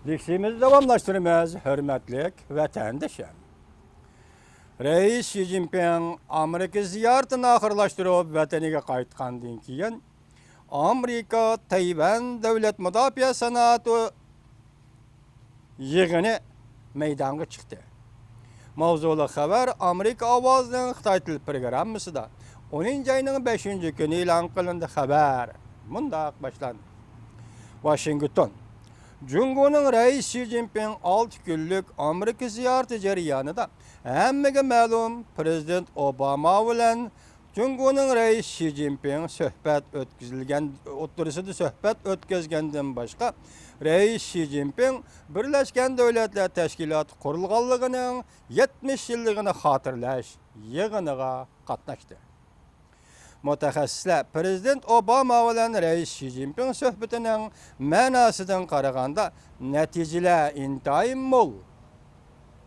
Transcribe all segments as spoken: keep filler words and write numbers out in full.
دىكىسىمىزنى داۋاملاشتۇرىمىز، ھۆرمەتلىك ۋەتەندىشىم. رەئىس شى جىنپىڭ ئامېرىكا زىيارىتىنى ئاخىرلاشتۇرۇپ، ۋەتىنىگە قايتقاندىن كېيىن، ئامېرىكا تەيۋەن دۆلەت مۇداپىئە سانائەت يىغىنى مەيدانغا چىقتى. ماۋزۇلۇق خەۋەر ئامېرىكا ئاۋازىنىڭ خىتاي تىل پروگراممىسىدا ئونىنچى ئاينىڭ بەشىنچى كۈنى ئېلان قىلىندى. خەۋەر مۇنداق باشلاندى. ۋاشىنگتون. جۇڭگونىڭ رەئىس شى جىنپىڭ ئالتە كۈنلۈك ئامېرىكا زىيارىتى جەريانىدا ھەممىگە مەلۇم، پىرېزىدېنت ئوباما بىلەن جۇڭگونىڭ رەئىس شى جىنپىڭ سۆھبەت ئۆتكۈزۈلگەن، ئوتتۇرىسىدا سۆھبەت ئۆتكۈزگەندىن باشقا، رەئىس شى جىنپىڭ بىرلەشكەن دۆلەتلەر تەشكىلاتى قۇرۇلغانلىقىنىڭ يەتمىش يىللىقىنى خاتىرىلەش يىغىنىغا قاتناشتى. مۇتەخەسسىسلەر پىرېزىدېنت ئوباما بىلەن رەئىس شى جىنپىڭ سۆھبىتىنىڭ مەناسىدىن قارىغاندا، نەتىجىلەر ئىنتايىن مول.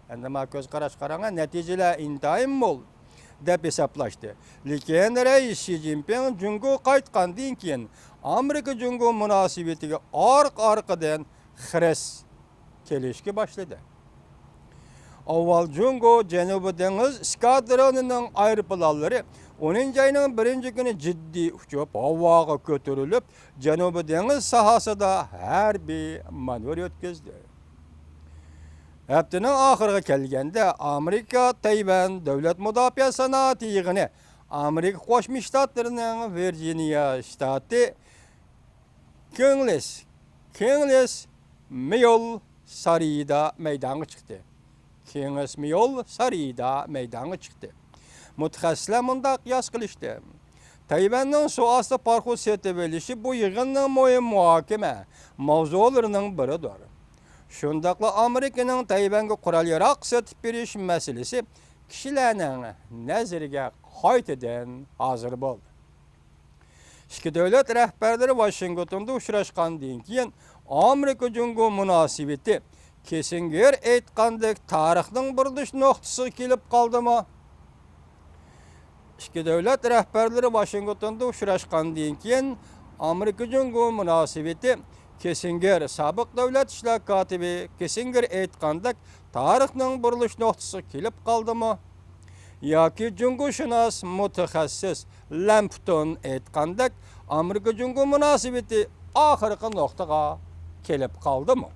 ئەمدى مانا كۆز قاراش قاراڭا، نەتىجىلەر ئىنتايىن مول دەپ ھېسابلاشتى. لېكىن رەئىس شى جىنپىڭ جۇڭگو قايتقاندىن كېيىن، ئامېرىكا جۇڭگو مۇناسىۋىتىگە ئارقا-ئارقىدىن خىرىس كېلىشكە باشلىدى. ئاۋۋال جۇڭگو جەنۇبىي دېڭىز ئىسكادرونىنىڭ ئايروپىلانلىرى ئونىنچى ئاينىڭ بىرىنچى كۈنى جىددىي ئۇچۇپ، ھاۋاغا كۆتۈرۈلۈپ، جەنۇبىي دېڭىز ساھەسىدە ھەربىي مانېۋىر ئۆتكۈزدى. ھەپتىنىڭ ئاخىرىغا كەلگەندە، ئامېرىكا تەيۋەن دۆلەت مۇداپىئە سانائەت يىغىنى ئامېرىكا قوشما شتاتلىرىنىڭ ۋىرجىنىيە شتاتى كىڭلىس، كىڭلىس مېيول سارىيىدا مەيدانغا چىقتى. كىڭلىس مېيول سارىيىدا مەيدانغا چىقتى. مۇتەخەسسىسلەر مۇنداق قىياس قىلىشتى. تەيۋەننىڭ سۇ ئاستى پاراخوت سېتىۋېلىشى بۇ يىغىننىڭ مۇھىم مۇھاكىمە ماۋزۇلىرىنىڭ بىرىدۇر. شۇنداقلا ئامېرىكىنىڭ تەيۋەنگە قورال-ياراغ سېتىپ بېرىش مەسىلىسى كىشىلەرنىڭ نەزىرىگە قايتىدىن ھازىر بولدى. ئىككى دۆلەت رەھبەرلىرى ۋاشىنگتوندا ئۇچراشقاندىن كېيىن، ئامېرىكا جۇڭگو مۇناسىۋىتى كىسسىنگېر ئېيتقاندەك تارىخنىڭ بۇرۇلۇش نۇقتىسىغا كېلىپ قالدىمۇ؟ ئىككى دۆلەت رەھبەرلىرى ۋاشىنگتوندا ئۇچراشقاندىن كېيىن، ئامېرىكا جۇڭگو مۇناسىۋىتى كىسسىنگېر، سابىق دۆلەت ئىشلار كاتىپى كىسسىنگېر ئېيتقاندەك تارىخنىڭ بۇرۇلۇش نۇقتىسىغا كېلىپ قالدىمۇ؟ ياكى جۇڭگوشۇناس مۇتەخەسسىس لەمپتون ئېيتقاندەك، ئامېرىكا جۇڭگو مۇناسىۋىتى ئاخىرقى نۇقتىغا كېلىپ قالدىمۇ؟